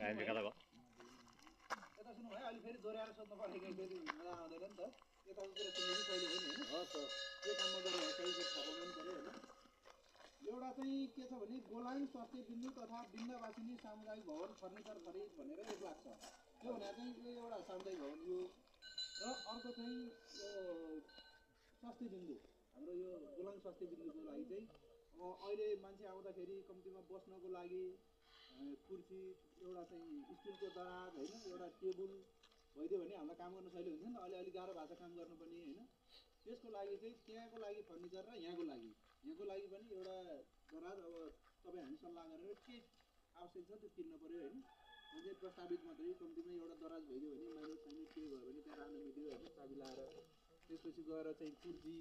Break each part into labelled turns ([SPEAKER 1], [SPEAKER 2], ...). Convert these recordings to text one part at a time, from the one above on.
[SPEAKER 1] यता सुन्नु है अहिले फेरि दोहोऱ्याएर सोध्नु पर्ने फेरि मजा आउँदैन नि त यताको कुरा सुन्नु कहिले हो नि होइन के काममा गरेर कहिले थाहा पाउनु पनि पऱ्यो होइन एउटा चाहिँ के छ भने गोलाङ स्वास्थ्य बिन्दु तथा बिन्दावासिनी सामुदायिक भवन फर्निचर खरिद भनेर 1 लाख छ त्यो भने चाहिँ यो एउटा सामुदायिक भवन यो र अर्को चाहिँ यो स्वास्थ्य बिन्दु हाम्रो यो गोलाङ स्वास्थ्य बिन्दुको लागि चाहिँ अहिले मान्छे आउँदाखेरि कम्तीमा बस्नको लागि कुर्सी एउटा चाहिँ स्टिलको दराज होइन एउटा टेबल भइदियो भने हामीलाई काम गर्न सजिलो हुन्छ नि त अलि गाह्रो भएको काम गर्नुपर्ने होइन त्यसको लागि चाहिँ त्यहाँको लागि फर्निचर र यहाँको लागि पनि एउटा दराज अब तपाईँ हामी सल्लाह गरेर के आवश्यक छ त्यो किन्न पऱ्यो होइन चाहिँ प्रस्तावित मात्रै कम्तीमा एउटा दराज भइदियो भने माइनस साइनस के भयो भने त्यहाँ राख्न मिल्यो होइन चाबी लाएर त्यसपछि गएर चाहिँ कुर्सी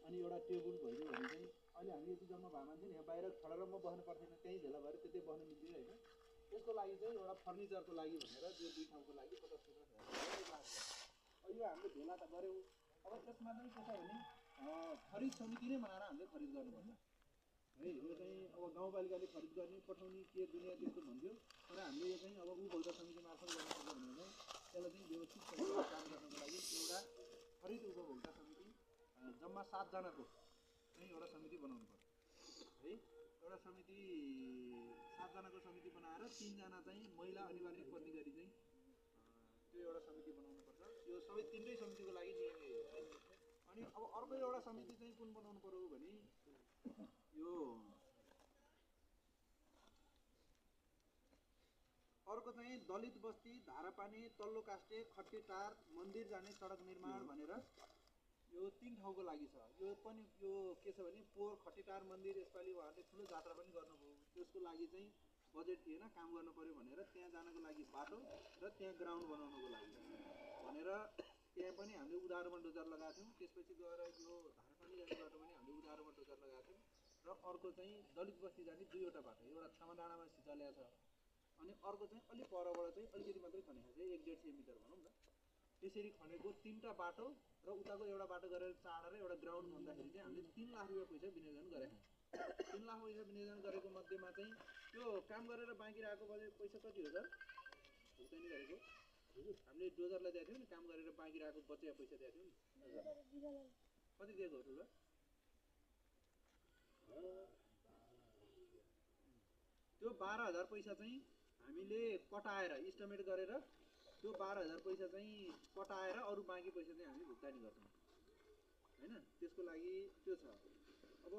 [SPEAKER 1] अनि एउटा टेबल भइदियो भने चाहिँ अहिले हामी यति जम्मा भएको मान्छे यहाँ बाहिर खडरमा बस्नु पर्दैन त्यहीँ भेला भएर त्यतै बस्न मिल्थ्यो होइन त्यसको लागि चाहिँ एउटा फर्निचरको लागि भनेर त्यो 2 ठाउँको लागि 50-50 लाग्छ यो हामीले भेला त गऱ्यौँ अब त्यसमा चाहिँ के छ भने खरिद समिति नै बनाएर हामीले खरिद गर्नुपर्छ है यो चाहिँ अब गाउँपालिकाले खरिद गर्ने पठाउने के दुनियाँ त्यस्तो भन्थ्यो तर हामीले यो चाहिँ अब उपभोक्ता समिति मार्फत गर्नुपर्छ भने चाहिँ त्यसलाई चाहिँ व्यवस्थित काम गर्नको लागि एउटा खरिद उपभोक्ता समिति जम्मा 7 जनाको चाहिँ एउटा समिति बनाउनु पर्छ है एउटा समिति 7 जनाको समिति बनाएर 3 जना चाहिँ महिला अनिवार्य पर्ने गरी चाहिँ त्यो एउटा समिति बनाउनु पर्छ यो सबै 3टै समितिको लागि नियम हो है अनि अब अर्को एउटा समिति चाहिँ कुन बनाउनु पर्यो भने यो अर्को चाहिँ दलित बस्ती धारापानी तल्लो कास्टे खट्टीटार मन्दिर जाने सडक निर्माण भनेर यो 3 ठाउँको लागि छ यो पनि यो के छ भने पोहोर खट्टीटार मन्दिर यसपालि उहाँहरूले ठुलो जात्रा पनि गर्नुभयो त्यसको लागि चाहिँ बजेट थिएन काम गर्नु पर्यो भनेर त्यहाँ जानको लागि बाटो र त्यहाँ ग्राउन्ड बनाउनको लागि भनेर त्यहाँ पनि हामीले उधारोमा डोजर लगाएको थियौँ त्यसपछि गएर यो धारापानी जाने बाटो पनि हामीले उधारोमा डोजर लगाएको थियौँ र अर्को चाहिँ दलित बस्ती जाने 2वटा बाटो एउटा छामाडाँडामा सिचाल्या छ अनि अर्को चाहिँ अलि परबाट चाहिँ अलिकति मात्रै खनेको छ 1-1.5 मिटर भनौँ न त्यसरी खनेको 3टा बाटो र उताको एउटा बाटो गरेर चाडेर एउटा ग्राउन्ड भन्दाखेरि चाहिँ हामीले 3 लाख रुपियाँ पैसा विनियोजन गरेका 3 लाख पैसा विनियोजन गरेको मध्येमा चाहिँ त्यो काम गरेर बाँकी रहेको पैसा कति हो सर भुक्तानी गरेको हामीले डोजरलाई दिएको थियौँ नि काम गरेर बाँकी रहेको बचेको पैसा दिएको थियौँ नि कति दिएको हो ठुलो त्यो 12,000 पैसा चाहिँ हामीले कटाएर इस्टिमेट गरेर त्यो 12,000 पैसा चाहिँ कटाएर अरू बाँकी पैसा चाहिँ हामी भुक्तानी गर्छौँ हैन त्यसको लागि त्यो छ अब